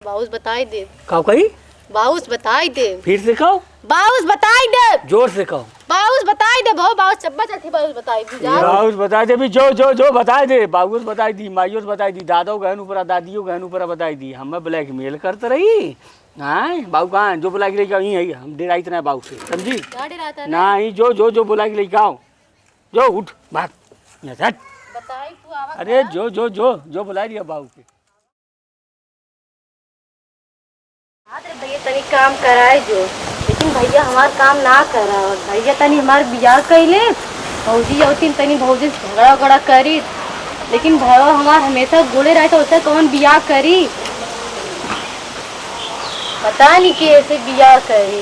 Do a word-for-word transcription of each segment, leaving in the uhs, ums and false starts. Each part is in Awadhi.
बाउस बताई दे। का कही? बाउस बताई दे। फिर से कहो। बाउस बताई दे। जोर से कहो। बाउस बताई दे, बहु बाउस चब्बा चलती बाउस बताई दे, जा। बाउस बताई दे भी, जो, जो, जो बताई दे, बाउस बताई दी, माइयोस बताई दी, दादो गहन ऊपरा, दादियो गहन ऊपरा बताई दी, हमें blackmail करत रही। हाँ, बाबू कहाँ है? जो बुला के लेके आओ, यहीं है, हम डेराइत ना बाबू से, समझी? का डेराता ना? नहीं, जो, जो, जो बुला के लेके आओ, जो उठ, भाग, यहाँ से हट। बताई तू आवा अरे, का? जो, जो, जो, जो बुला लिया बाबू के। हाँ रे भैया, तनी काम कराए जो, लेकिन भैया हमार काम ना करा। भैया तनी हमार बियाह कइले, भौजी अउतिन तनी भौजी से झगड़ा उगड़ा करी, लेकिन भैया हमार हमेशा गोले रहे तो उसे कौन बियाह करी? पता नहीं कि ऐसे बियाह करी।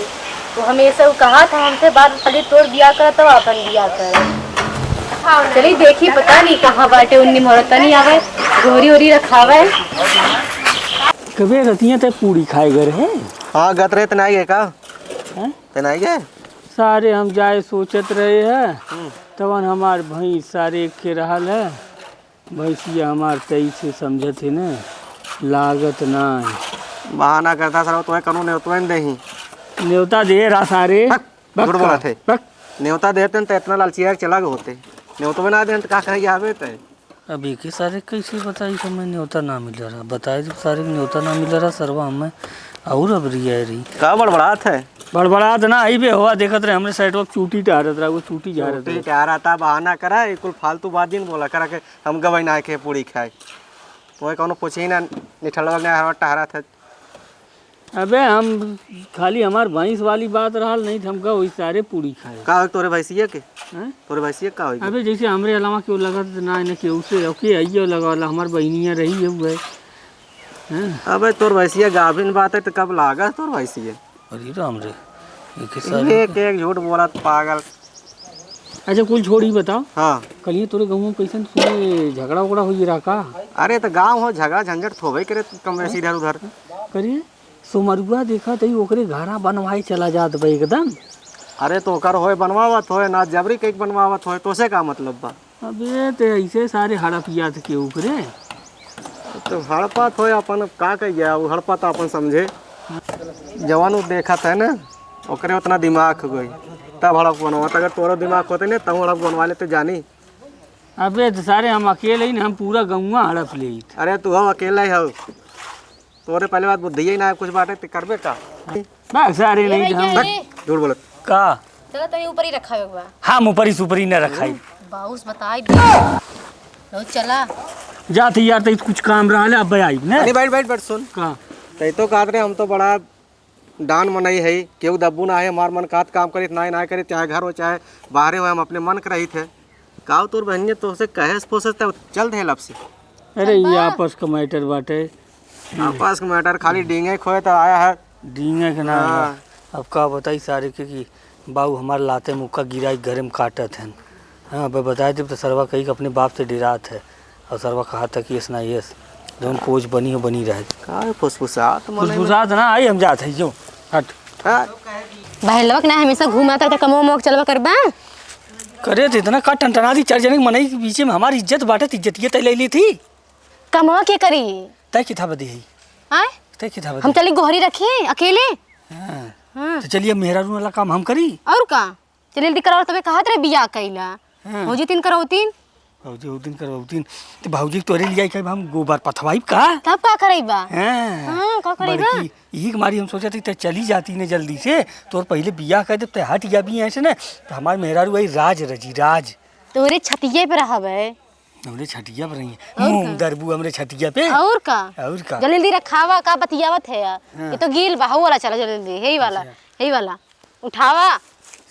वो हमेशा वो कहा था हमसे, बात खाली तोर बियाह कर तब अपन बियाह कर। चली देखी, पता नहीं कहाँ बाटे, उन्नी मोहरत नहीं आवे, गोरी ओरी रखावे। कबे रतिया ते पूरी खाए घर है? हाँ, गत रहे त नाई है का? हैं? ते नाई है? सारे हम जाए सोचत रहे हैं, हम्म। तवन हमार भैंस सारे के रहल है। भैंसिया हमार तई से समझत है न, लागत ना है। बहाना करता सारा, तोहे कनो नेवतवे न देही। नेवता दे रहा सारे। हट, बक झूठ का, बोलत है। बक। नेवता देते न त इतना लालचिया के चला गए होते। नेवतवे ना देन त का कहे आवे ते। अब एके सारे कैसे बताई कि मैं नेवता ना मिल रहा? बताए जब सारे के नेवता ना मिल रहा, सरवा हमें और अब रिया रही। का बड़बड़ात है? बड़बड़ात ना आई बे, हुआ देखत रहे हमरे साइड पर चूटी टहरत रहा, वो चूटी झारत चूटी रहा। टहरता बहाना करा, ये कुल फालतू बात दिन बोला करा के हम गवई ना के पूरी खाए। तोहे कौनो पूछे ही ना, निठलवा में हरवा टहरत है। अबे हम खाली हमार भैंस वाली बात रहल, नहीं त हमका वही सारे पूरी खाए। का होई तोरे भैंसिया के? हैं? तोरे भैंसिया का होई? अबे जैसे हमरे अलावा केहू लगत ना है, ना केहू से, ओके, आइयो लगावला, हमार बहिनिया रही है वो है। हैं? अबे तोर भैंसिया गाभिन बात है त कब लागा तोर भैंसिया? अरे राम रे, ये के सारे एक, एक झूठ बोलत पागल। अच्छा, कुल छोड़, ई बताओ। हाँ। कलिए तोरे गाँव में कैसन सुने झगड़ा उगड़ा होई रहा का? अरे, त गाँव हो, झगड़ा झंझट त होबे करे, कम बेसी इधर उधर। करिए, सोमरुआ देखा त ई ओकरे घरा बनवाए चला जात बा एकदम। अरे, त ओकर होए बनवावत होए, ना जबरी कइके बनवावत होए, तोसे का मतलब बा? अबे, ते ऐसे सारे हड़पियात के ओकरे। त हड़पत होए अपन, अब का कही जाए, उ हड़पत अपन समझे। जवन उ देखत है ना, ओकरे उतना दिमाग हो गई, तब हड़प बनवावत। अगर तोरो दिमाग होते ना, तब हड़प बनवा लेते जानी। अबे त सारे हम अकेले ही ना, हम पूरा गौवा हड़प लेइत। अरे तू हो अकेला ही हो, तोरे पहले बात बुद्धि ही ना है, कुछ बाटे ते करबे का? बस सारे ए नहीं भैया, हम ए। झूठ बोलत। का? चलो तनी ऊपर ही रखा हुआ। हम ऊपरी सुपरी न रखाई। बाउस बताई दे। लो चला। जात ही यार, तो कुछ काम रहा ले, अब आई ने। अरे बैठ, बैठ, बैठ, सुन। का? तै तो कहत रहे, हम तो बड़ा डान मनई है, केहू दब्बू ना है, हमार मन कहत काम करित, ना, ना करित, चाहे घर हो, चाहे बाहरे हो, हम अपने मन के रहित है। काव तोर बहनिया तोहसे कहे से फुर्सत है, चल दे लब से। अरे, ये चंपा। आपस का मैटर बाटे। आपस का मैटर, खाली डींगे खोए तो आया है। डींगे के नाम है। हाँ। अब का बताई सारे के कि बाऊ हमार लाते मुक्का गिराई घरे में काटत हन। हाँ, अब बताए देब तो सरवा कही कि अपने बाप से डेरात है। और सरवा कहा था कि यस ना यस, जौन पोज बनी हो, बनी रहे। का फुसफुसात मनई में? फुसफुसात ना आई, हम जात है, जो हट। हाँ। बहलवा के ना हमेशा घूमा था, तो कमो मोक चलवा करबा। करे तो इतना का टनटना दी, चार जने के मनई के बीचे में हमार इज्जत बाटे, तो इज्जतिया तय ले ली थी। कमवा के करी? तय किथा बदी है? आय? तय किथा बदी? हम चली गोहरी रखी अकेले? हाँ। हाँ। तो चलिए, मेहरारू वाला काम हम करी। और का? चलिए, जल्दी कराओ, तबे कहत रहे बियाह कइला। हाँ। भौजी तीन करौतीन। भौजी उ दिन करौतीन। तो भौजी के तोरे लिया के हम गोबर पथवाई का? तब का करैबा? हाँ। हाँ, का करैबा? बड़की, यही के मारी हम सोचत हई, तै चली जाती ने जल्दी से, तोर पहले बियाह कर दे, तै हट जाबी ऐसे ना, तो हमार मेहरारू वही राज रजी, राज। तोरे छतिये पे रहबे। हमरे छतिया पे रही। और मुंह का? दरबू हमरे छतिया पे। और का? और का? जल्दी रखावा, का बतियावत है यार? हाँ। ये तो गील बा, हऊ वाला चला जल्दी, यही वाला, अच्छा। यही वाला। उठावा,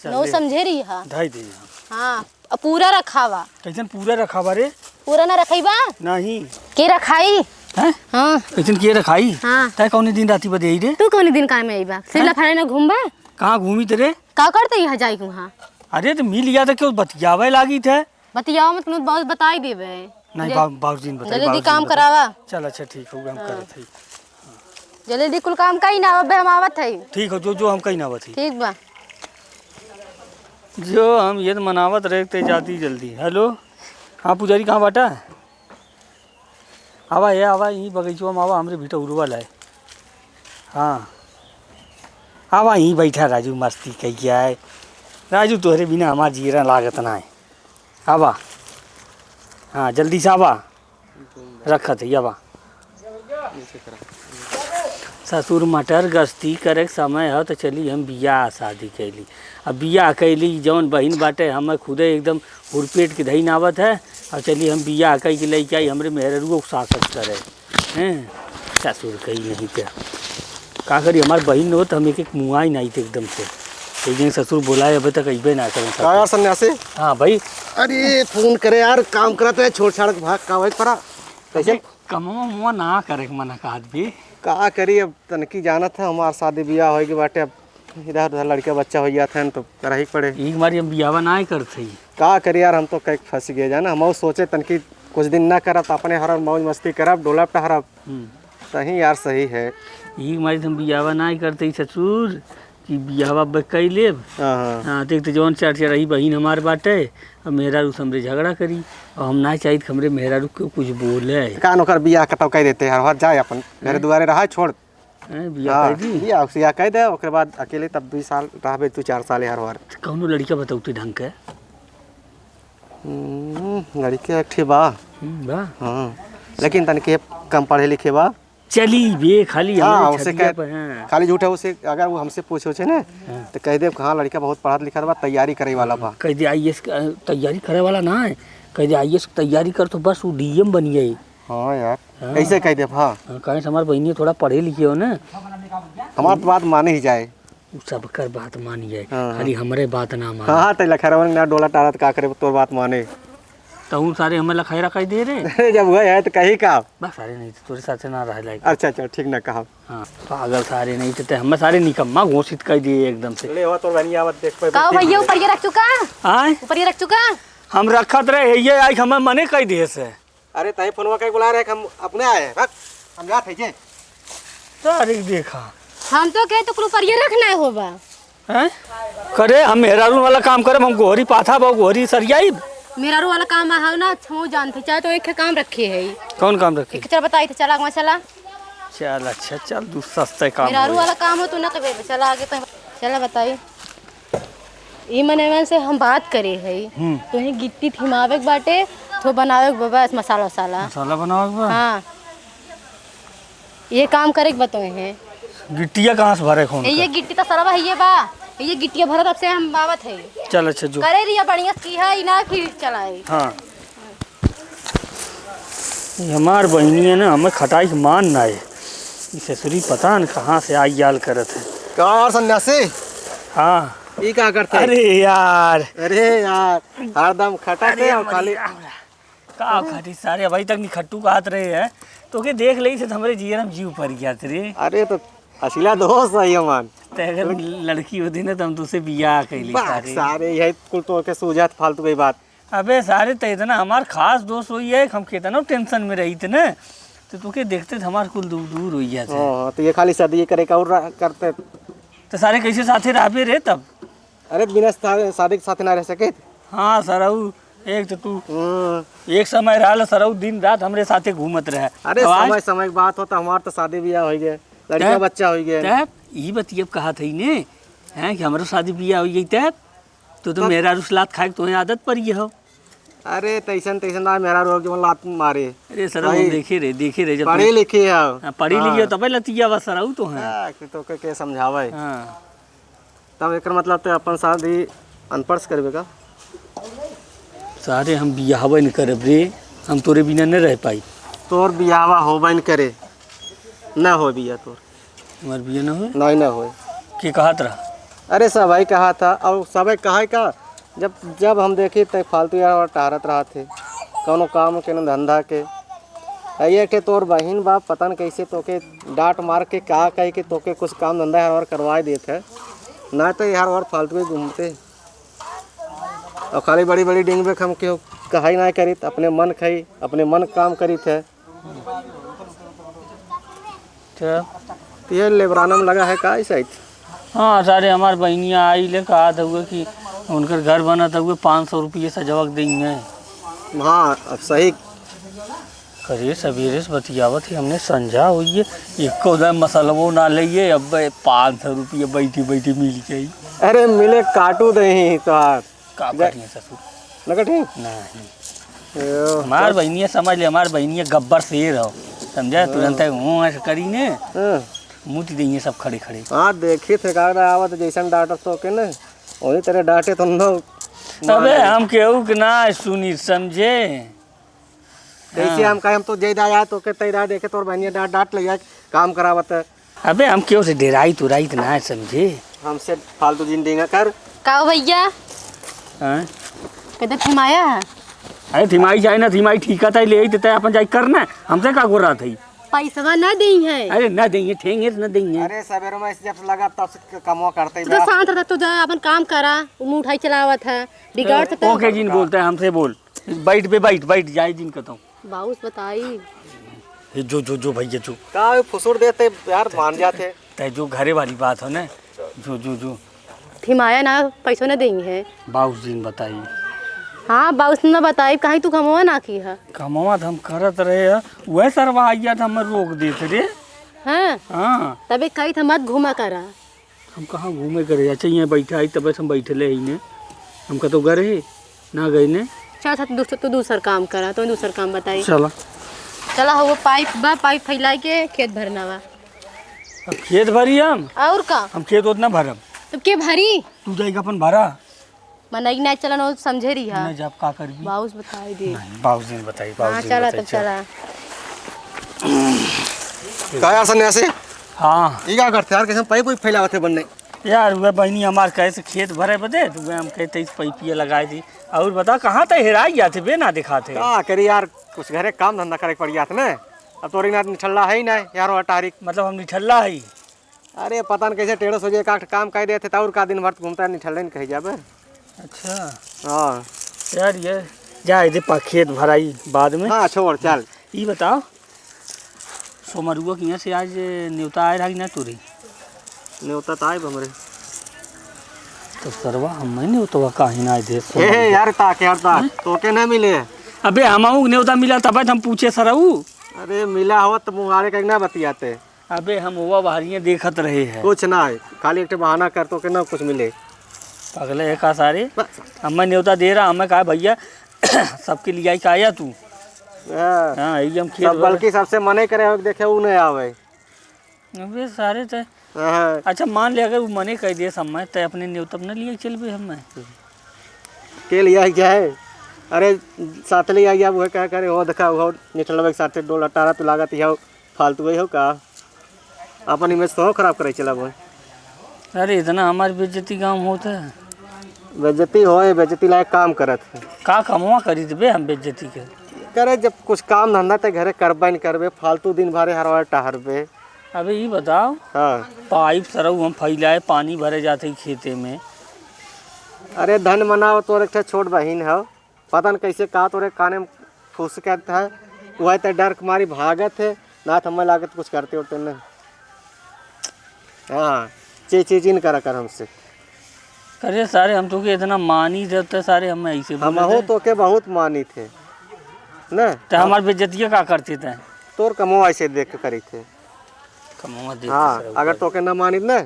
चल नौ ले। समझे रही है। धाई दे यहाँ। हाँ, अब पूरा रखावा। कैसन पूरा रखावा रे? पूरा ना रखाई बा? नहीं। के रखाई? हैं? हाँ। कैसन के रखाई? हाँ। तै कौने दिन राती बदे आई रे? तू कौने दिन काम में आई बा? सिला हैं? फाड़े ना घूमबा? कहाँ घूमी तेरे? का करते यहाँ जाई वहाँ? अरे तो मिल गया तो क्यों बतियावे लागी थे? बतियाओ मत, बहुत बताई देबे। नहीं, जल-, बा-, बाबूजी ने बताई, जल्दी बाबूजी ने काम बताई। करावा। चल, अच्छा, ठीक हो, हम हाँ। करत हई। जल्दी कुल काम कई ना, अबे हम आवत हई। ठीक हो, जो, जो हम कई ना आवत हई। ठीक बा। जो हम ये मनावत रहे, ते जाती जल्दी। हेलो, हाँ, पुजारी कहाँ बाटा? आवा, ये आवा, यही बगीचवा में आवा, हमरे भिटौरवा लाए। हाँ, आवा, यहीं बैठा राजू, मस्ती कई के आए। राजू, तोहरे बिना हमार जियरा लागत ना है। आवा, हाँ, जल्दी से आवा, रखत है, आवा। ससुर मटर गश्ती करे के समय ह, तो चली हम बियाह शादी कैली। अब बियाह कैली, जौन बहिन बाटे, हमें खुदे एकदम हुरपेट के धई नावत है। अब चली हम बियाह कई के लइके आई, हमरे मेहररुओ के सासत करे। हैं? ससुर कई नहीं क्या? का करी, हमार बहिन हो तो हम एक एक मुआई नहीं थे एकदम से। एक दिन ससुर बोलाए, अबे तक अइबे ना करें का यार ससुर। सन्यासी? हाँ भाई। अरे फोन करे यार, काम करत है, छोड़ छाड़ के भाग का भाई परा। कैसे? अबे कमवा मुआ ना करे के मना कहत भी। का करी, अब तनकी जानत है, हमार शादी बियाह होए के बाटे, अब इधर उधर लड़का बच्चा हो जात है तो करही के पड़े। ई मारी हम बियाहवा ना करत हई। का करी यार, हम तो कई फंस गए जाना, हम सोचे तनकी कुछ दिन ना करब, अपने हरब मौज मस्ती करब, डोलब टहरब। हम्म। तही यार सही है। ई मारी हम बियाहवा ना करत हई ससुर, कि बियाहवा अब कई लेब। हाँ, हाँ। हाँ, देख तो जौन चार चार रही बहिन हमार बाटे, अब मेहरारू से हमरे झगड़ा करी, और हम ना चाहित कि हमरे मेहरारू के कुछ बोले। कान ओकर बियाह कतौ कह देते हर हर जाए अपन घर हैं? दुआरे रहा छोड़। हैं, बियाह हाँ, कह दी? बियाह उसे कह दे, ओकरे बाद अकेले तब दुई साल रहबे तू, चार साल हर हर। तो कौनो लड़का बताऊ तू ढंग के? हम्म, लड़के एक ठे बा। हम्म, बा। हाँ, लेकिन तनके कम पढ़े लिखे बा। चली बे, खाली हाँ, हमरे उसे छतिया कह, पर, हाँ। खाली झूठे उसे, अगर वो हमसे पूछे उछे ना, हाँ। तो कह दे, "हाँ, लड़का बहुत पढ़त लिखत बा, तैयारी करे वाला बा।" कह दे, "आईएएस के, अ, तैयारी करे वाला ना है।" कह दे, "आईएएस की तैयारी कर, तो बस वो डीएम बन गई।" हाँ यार, हाँ। ऐसे कह दे, हाँ। हाँ, कहे से हमार बहिनी थोड़ा पढ़े लिखे हो ना। हमार तो बात माने ही जाए। उ सबकर बात मानी जाए, हाँ, खाली हाँ। हमरे बात ना माने। हाँ, हाँ, तै लखैरवन ना डोला टारत का करे, तोर बात माने। तहूँ सारे हमें लखैरा कह दे रे। अरे, जब वही है तो कही का? बस, सारे नहीं तो तोरे साथे ना रह लायक। अच्छा, अच्छा, ठीक ना कहा। हाँ, पागल सारे नहीं तो ते हमें सारे निकम्मा घोषित कर दिए एकदम से। ले, हो तोर बहनी आवत देख पे का बैठी भैया, है। ऊपर ये रख चुका? आय? ऊपर ये रख चुका? हम रखत रहे, ये आई हमें मने कह दिए से। अरे, तहीं फोनवा कइके बुलाए रहे कि हम अपने आए हैं, भाग, हम जात है जे। तारीख देखा। हम तो कहे तो कुल ऊपर ये रखना है होबा। हैं? करे, हम मेहरारू वाला काम करब, हम गोहरी पाथा बा, गोहरी सरियाई। मेहरारू वाला काम है ना, हम जानते, चाहे तो एक काम रखे है। कौन काम रखे? एक चल बताई तो चला, वहाँ चला। चल, अच्छा, चल, तू सस्ते काम मेहरारू होई। वाला काम हो, तू ना कबे, चला आगे तो, चला बताई। ई मने मन से हम बात करे हई। हम्म। तोहे गिट्टी थिमावे के बाटे, थो बनावे के बा बस मसाला वसाला। मसाला बनावे के बा? हाँ। ये काम करे के बा तोहे। गिट्टिया कहाँ से भरे खून ए, ये के? गिट्टी तो सरवा है, ये बा। ये गिट्टिया भरत अब से हम बावत है। चल अच्छा जो। करे रिया बढ़िया की है, ई ना कि चलाए। हाँ। ई हमार बहिनी है ना, हमें खटाई के मान ना है। ई ससुरी पता न कहाँ से आई याल करत है। का यार सन्यासी? हाँ। ई का करते? अरे यार। अरे यार, हरदम खटत अरे है और खाली मरिया। का खटी सारे, अभी तक निखट्टू कहत रहे हैं। तोके देख लेई से तो हमरे जियर में जीव पर गया रे। अरे तो असिला दोस्त है ये मान। ते अगर लड़की होती ना तो हम तुझसे बियाह कैली बाक सारे। सारे यही कुल तोके सूझत फालतू की बात। अबे सारे, ते इतना हमार खास दोस्त होई है, हम कितना टेंशन में रही थे ना, तो तोके देखते थे हमार कुल दूर, दूर होई जाते। हाँ, तो ये खाली शादी करे का और रा-, करते। तो सारे कैसे साथे रहबे रे तब? अरे बिना शा-, शादी के साथ ना रह सके। हाँ सरऊ, एक तो तू हम्म। एक समय रहल सरऊ, दिन रात हमरे साथे घूमत रहे। अरे अब आज समय, समय की बात होता, हमार तो शादी ब्याह हो गए, लड़का तब, बच्चा हो गए। तब ई बतिया कहा थी ने, हैं, कि हमरो शादी ब्याह हो गई तब? तू तो तब? मेहरारू से लात खाए के तोहे आदत पड़ी हो। अरे, तैसन, तैसन ना, मेहरारू हो के लात मारे। अरे, सरऊ, भाई, देखे रे, देखे रे, जब पढ़े तू लिखे हो। हाँ, पढ़ी लिखी हो, हाँ। तबे लतिया बा, सरऊ तो है। हाँ, कि तो के, के समझावे। हाँ। तब एकर मतलब ते अपन शादी अनपढ़ से करबे का? सारे हम बियाहबे न करब रे, हम तोरे बिना न रह पाई। तोर बियाहवा होबे न करे, न हो बिया तोर। हमार बिया न होए? नहीं, न होए। के कहत रहा? अरे, सबाई कहा था, और सबाई कहा है का? जब, जब हम देखी, तब फालतू यार और टहरत रहा थे, कौनो काम के न धंधा के। आ, ये के तोर बहिन बाप पता न कैसे तोके डांट मार के, का कह के तोके कुछ काम धंधा यार और करवा देत है, ना तो यार और फालतू ही घूमते। और खाली बड़ी, बड़ी डिंग बेक हम केहू कहाई ना करित, अपने मन खाई, अपने मन काम करित है। अच्छा। ये लेबराना में लगा है का ऐसा ही? हाँ, सारे हमार बहनिया आई ले कहत हुए कि उनकर घर बनत हुए, पाँच सौ रुपये सजवक देंगे। हाँ, अब सही। अरे, सबेरे से बतियावत ही हमने, संझा होइए, एको दाईं मसलवो ना लइए, अब पाँच सौ रुपया बैठी बैठी मिल जाई। अरे, मिले काटू दही तोहार। का जा- कटिए ससुर? न कटी? नहीं। ए, हमार बहिनिया समझ ले, हमार बहिनिया गब्बर शेर हो, समझा? हाँ। तुरंत है, हूँ, ऐसे करी ने, हाँ। मुति दइए सब खड़े खड़े। हाँ, देखी थे, का ना आवत, जैसन डांटत तो के ने, वही तरह डांटे तो न। अबे, हम केहू के ना सुनी, समझे? कैसे हाँ। हम कहे, हम तो जे दाया तो के तैरा देखे तोर बहनिया डांट डांट ले जाए, काम करावत है। अबे हम केहू से डेराइत उराइत ना है, समझे? हमसे फालतू जिन डेंगा कर। का हो भैया? हाँ? कदे थिमाया है? अरे थिमाई जाए ना, थिमाई ठीक है, ले आई तो तय अपन जाई कर ना, हमसे का गोरा था? पैसवा ना देई है। अरे ना देंगे, ठेंगे से ना देंगे। अरे सवेरे में जब से लगा तब से कमवा करते ही तू तो बा। शांत रहता, तू जा अपन काम करा, वो मुंह उठाई चलावत है, बिगाड़ तो ओके जिन बोलता है, हमसे बोल। बैठ बे, बैठ, बैठ, जाए जिन कहता हूँ। बाउस बताई। हे जो, जो, जो भैया जो। का फुसुर देते यार, मान जाते। तय जो घरे वाली बात हो ना, जो, जो, जो। थिमाया ना, पैसो ना देई है। बाउस जिन बताई। हाँ, बाउस ना बताई, कहीं तू कमवा ना की है। कमवा तो हम करत रहे हैं, वह सरवा आइया था, हमें रोक देते रे। हाँ? हाँ। तबे कही था मत घूमा करा। हम कहाँ घूमे करे? अच्छा, यहाँ बैठा है, तबे से हम बैठले ही ने। हम कतो गए रहे, ना गए ने। चल, अच्छा, तू दूसर, तू दूसर काम करा, तो दूसर काम बताई। चला। चला, हो वो पाइप बा, पाइप फैलाई के खेत भरना बा। अब खेत भरी हम? और का? हम खेत उतना भरब। तब के भरी? तू जाइके अपन भरा। मनई के नाई चलन वो समझे रही है। नहीं, जब का करबी? बाउस बताई दे। नहीं, बाउस दिन बताई, बाउस हाँ, दिन चला बताई, तब चल। चला। का यार सन्यासी? हाँ। ई का करते यार, कैसे पाइप वाइप फैलावत है बनने? यार, वह बहनी हमार कहे से खेत भरे बदे, तो वह हम कहते इस पाइपिया लगाए दी। और बता, कहाँ तक हेराई जाते बे, ना दिखाते? का करी यार, कुछ घरे काम धंधा करे के पड़ जात ना। अब तोरी ना निठल्ला है ही ना यार, वो तारीख। मतलब हम निठल्ला है? अरे, पता न कैसे टेढ़ो सोझे एक आध काम कह देते, तो और का दिन भर घूमता निठल्ला नहीं कही जाबे। अच्छा। हाँ। यार, ये जाए दे पा खेत भराई बाद में। हाँ, छोड़, चल। ई बताओ, सोमरुआ के यहाँ से आज नेवता आए रहा कि ना तोरे? नेवता तो आए हमरे। तो सरवा, हम नहीं नेवतवा काहे ना आए दे, हे, सोमरुआ? यार, ताक, यार, ताक, हैं? तोके ना मिले। अबे, हमहू के नेवता मिला, तब हम पूछे सरऊ। अरे, मिला हो तो मुहारे का ना बतियाते। अबे, हम हुआ बाहरिये देखत रहे हैं। कुछ ना है, खाली एक ठे बहाना कर, तोके ना कुछ मिले। पगले है का सारे? बस। हमें नेवता दे रहा, हमें कहा, "भैया, सबके लिए आई का आया तू?" हाँ। हाँ, यही हम खेत सब भर बल्कि सबसे मने करे हो, देखे ऊ नहीं आवे। अबे सारे ते हाँ। अच्छा, मान ले अगर वो मने कह दे सब में, ते अपने नेवता न लिए चलबे हम में। के लिए आई जाए? अरे, साथ ले आई, अब वह क्या करे, हो देखा, हो निठलवे के साथे डोल अटारा तू लागत ही हो। फालतू है हो का? अपन image तो खराब करे चला बोल। अरे, इतना हमार बेइज्जती गाँव में होता है। बेइज्जती होए, बेइज्जती लायक काम करत है। का कमवा करी देबे हम बेइज्जती के? करे जब कुछ काम धंधा ते घरे करबे न करबे, फालतू दिन भरे हरवा टहरबे। अबे ई बताओ, हाँ। पाइप सरऊ हम फैलाए, पानी भरे जाते ही खेते में। अरे धन मनाओ, तोर एक ठे छोट बहिन है, पता न कैसे का तोरे काने में फुसकत है, वह तो डर के मारी भागत है, ना तो हमें लागत कुछ करते उरते नहीं। हाँ, चे चे चे न करा कर हमसे। अरे सारे, हम तो के इतना मानी थे, तो सारे हम ऐसे बोले हमहू थे। तो के बहुत मानी थे, ना? तो हमार बेइज्जतिया का करते थे? तोर कमो ऐसे देख के करी थे। कमवा देख के हाँ, सरऊ अगर कर। तो के ना मानी ना,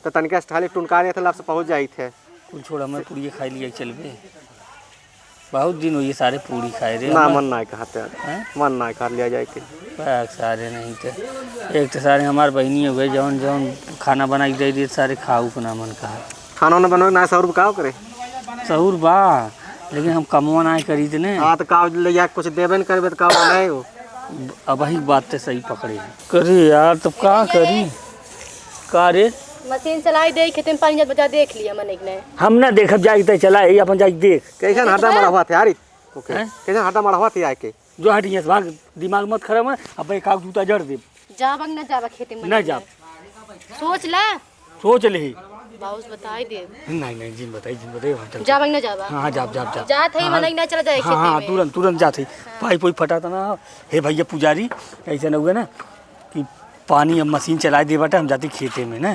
तो तनिका से खाली टुनका देते, लाभ से पहुँच जाई थे। कुल छोड़, हमें पूड़िये खाई लिया, चलबे। बहुत दिन होइए सारे पूड़ी खाए रे, ना, हमर मन ना कहते यार। हैं? मन ना खा लिया जाए के। पैक सारे नहीं थे। एक तो सारे हमार बहिनी हो गए, जौन जौन खाना बना के दे दिए, सारे खाऊ को ना मन कहा। खाना ना बनाओ ना, सौ रुपये का करे? सहूर बा, लेकिन हम कमवा ना करी थे ने। हाँ, तो का ले जा, कुछ देबे न करबे, तो का बनाए हो? अब वही बात ते सही पकड़े। करे यार, तब का करी? का रे? मशीन चलाई दे, खेते में पानी जब बचा देख लिया मने के नहीं। हम ना देखब, जाई ते चला, ये अपन जाई देख। कैसन हटा मड़ावा थे यार, ओके। हैं? कैसन हटा मड़ावा थे आके? जो हट यहाँ से भाग, दिमाग मत खराब है, अब एक आग जूता जड़ दे। जाबक ना जाबा खेते में ना मने के जाब। नहीं। सोच ला। सोच ले। बाउस बताई दे। नहीं, नहीं, जिन बताई, जिन बताई, हम चलते। जाबक ना जाबा। हाँ, हाँ, जाब, जाब, जाब। जात है, हाँ, मने के ना चला जाए हाँ, खेते हाँ, में। तुरंत, तुरंत जात है। हाँ। पाइप वाइप फटाता ना, हे भैया पुजारी, ऐसे ना हुए ना कि पानी अब मशीन चला दे बाटे, हम जाते खेते में ना।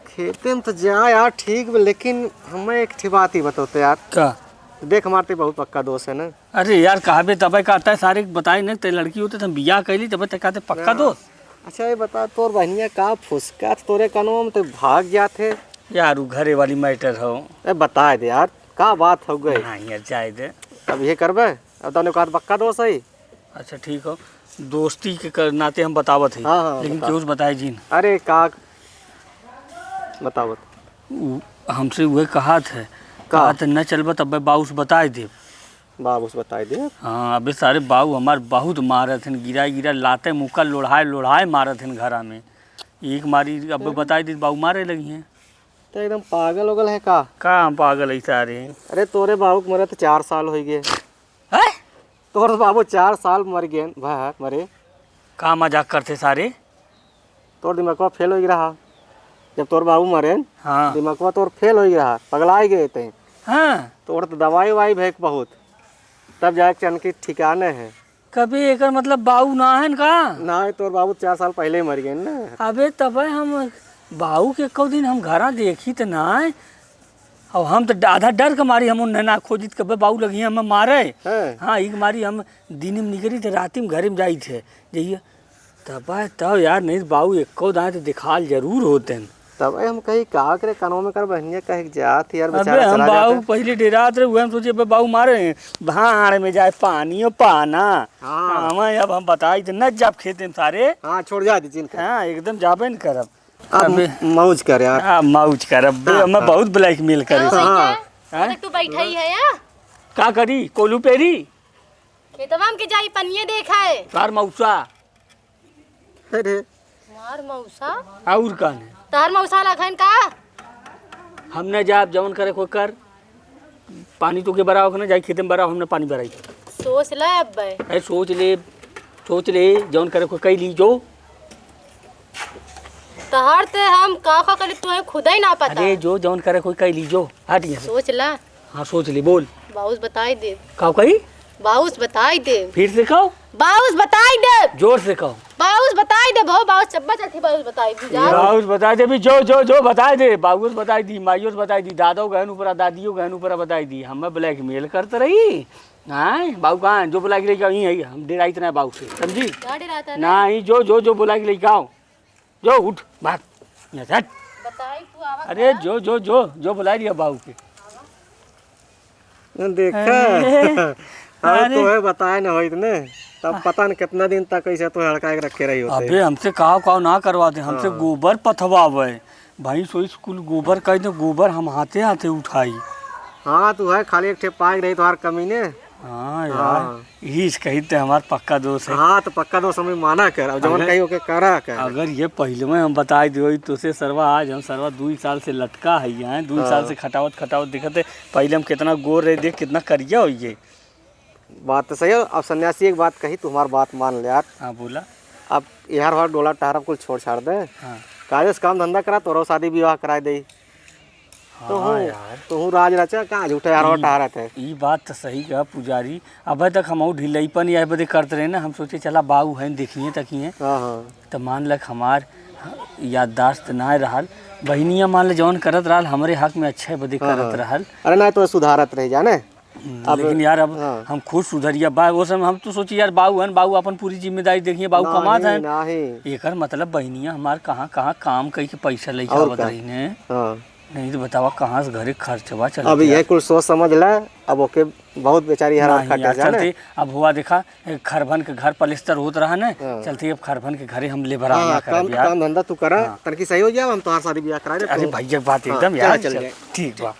खेते में तो जा यार, ठीक बा, लेकिन हमें एक ठे बात ही बताओ तो यार। का? देख, हमार ते बहुत पक्का दोस्त है ना। अरे यार, कहबे तबे कहता है, सारे बताए नहीं, ते लड़की होते तो हम बियाह कैली, तबे ते कहते पक्का ना। दोस्त। अच्छा, ये बता, तोर बहनिया का फुसका था तोरे कनवा में, ते भाग जात है? यार, उ घरे वाली matter हो। ए, बताए दे यार, का बात हो गई? नहीं यार, जाए दे। अब ये करबे? अब तने कहा पक्का दोस्त है। अच्छा, ठीक हो, दोस्ती के कर-, नाते हम बतावत है, हाँ, हाँ, लेकिन बता। केहू से बताए जिन। अरे, का बतावत? उ, हमसे उहे कहत है, का? कहत है, "न चलबा, तब्बे बाऊ से बताए देब।" बाऊ से बताए देब? हाँ, अबे सारे बाऊ हमार बहुत मारत हन, गिरा गिरा लाते मुक्का लोढ़ाए लोढ़ाए मारत हन घरा में। एक मारी अब फिर? बताए देब, बाऊ मारे लगी हैं। तो एकदम पागल उगल है का? का हम पागल है सारे? अरे, तोरे बाऊ के मरे तो चार साल हो गए। हैं? तोर बाबू चार साल मर गए, भा, मरे। का मजाक करते सारे? तोर दिमागवा fail हो गया रहा। जब तोर बाबू मरे, हाँ। दिमागवा तोर fail हो गया रहा, पगला ही गए थे। हाँ। तोर तो दवाई वाई भेक बहुत, तब जाके चन की ठिकाने है। कभी एकर मतलब बाऊ ना है का? ना, तोर बाबू चार साल पहले ही मर गए ना। अबे तबे हम बाऊ के एको दिन हम घरा देखी त ना है। अब हम तो आधा डर के मारी हम उन्हें ना खोजित, कबे बाऊ लगी हमें मारे। हैं। हाँ, एक मारी हम दिन में निकली थे, रात में घर में जाई थे। जइए तब, तब यार, नहीं तो बाऊ एको दाएं तो दिखाल जरूर होते हैं। तब हम कही का करे, कानों में कर बहनिया कहे के जात यार, अबे बेचारा हम चला बाऊ जाता। पहले डेरात रहे, उहे हम सोचे, अबे बाऊ मारे हैं, भाड़ में जाए पानी और पाना। हाँ। हमें अब हम बताई थे, न जाब खेते में सारे। हाँ, छोड़ जा दी जिनका। हाँ, एकदम जाबे न करब। अब अबे। मौज कर यार। हाँ, मौज कर। अब हाँ, हमें हाँ। बहुत blackmail करे। हाँ, हाँ। भैया, हाँ? तू बैठा ही है या? का करी? कोलू पेरी? खेतवा में के जाई पनिये देखा है। तार मौसा। अरे। मार मौसा? और का ने? तार मौसा लखन का? हम न जाब, जवन करे को कर। पानी तो के बराओ के ना, जाई खेते में बराओ, हमने पानी बराई। सोच ले अब बे। अरे सोच ले, सोच ले, जौन करे को कई ली जो। तहर ते हम का का करी, तुहे खुद ही ना पता। अरे जो जौन करे को कई ली जो, हट यहाँ से। सोच ला। हाँ, सोच ले, बोल। बाउस बताई दे। का कही? बाउस बताई दे। फिर से कहो। बाउस बताई दे। जोर से कहो। बाउस बताई दे, बहु बाउस चब्बा चथी बाउस बताई दी जा। बाउस बताई दे भी, जो, जो, जो बताई दे, बाउस बताई दी, माइयोस बताई दी, दादो गहन ऊपरा, दादियो गहन ऊपरा बताई दी। हमें blackmail करत रही। हाँ, बाऊ कहाँ? जो बुला के लेके आओ, यहीं है, हम डेराइत ना बाऊ से, समझी? का डेराता ना? नहीं, जो, जो, जो बुला के लेके आओ। जो, उठ, भाग। यहाँ से हट। बताई तू आवा अरे, करा। जो, जो, जो, जो बुला लिया बाऊ के। देखा? अरे, अरे, अरे। तोहे बताए न होइत ने, तब पता न कितना दिन तक ऐसे तोहे हड़काए के रखे रही होते। अबे, हमसे काव काव ना करवा दे, हमसे हाँ। गोबर पथवावे। भाई, सोई स्कूल गोबर कह दे, गोबर हम हाथे हाथे उठाई। हाँ, तू है, खाली एक ठे पाग रही तोहार कमी ने। हाँ यार, हाँ। यही से कही ते हमार पक्का दोस्त है। हाँ, तो पक्का दोस्त हमें माना कर, अब जवन अगर, कही ओके करा कर। अगर ये पहले में हम बताई दियो, तो से सरवा आज हम सरवा दुई साल से लटका है यहाँ, दुई हाँ। साल से खटावत खटावत दिखत है। पहले हम कितना गोर रहे, देख कितना करिया हो ये। बात तो सही है। अब सन्यासी एक बात कही, तू हमार बात मान ले यार। हाँ, बोला। अब यार हमार डोला टहरा कुल छोड़ छाड़ दे। हाँ। कायदे से काम धंधा करा, तोरो शादी विवाह कराए दे। तो हाँ हूँ, यार। तो हूँ राज रचा, का झूठे यार ई, टहरत है। ई बात तो सही कहा पुजारी। अबे तक हम ढिलईपन या बदे करत रहे ना, हम सोचे चला बाऊ हैं, देखिए तकिए। हाँ, हाँ। तो मान लक हमार याददाश्त ना रहल, बहिनिया मान ले जौन करत रहल, हमरे हक में अच्छे बदे हाँ, करत हाँ। रहल। अरे ना, तो सुधारत रह जाने। हम्म, अब, लेकिन यार, अब हाँ। हम खुद सुधरिया बा, वो समय हम तो सोची, यार, बाऊ हन, बाऊ अपन पूरी जिम्मेदारी देखिए, बाऊ नाहीं, कमात हन। नाहीं। एकर मतलब बहिनिया हमार कहाँ, कहाँ काम कई के पैसा लेके और आवत का? रही ने। हाँ। नहीं तो बतावा, कहाँ से घरे खर्चवा चलत अब यार। ये कुल सोच समझ ले, अब ओके बहुत बेचारी हरान नाहीं खटे यार, जाने। चलते अब हुआ देखा, ए, खरभन के घर पलस्तर होत रहा ने, हाँ। चलते अब खरभन के घरे हम लेबर हाँ, आना करब काम, यार। काम धंधा तू करा, हाँ। तनकी सही हो गया, हम तोहार शादी ब्याह करा दे, अरे तू भैया, बात हाँ, एकदम चला यार, चल चल, जाए। ठीक बा।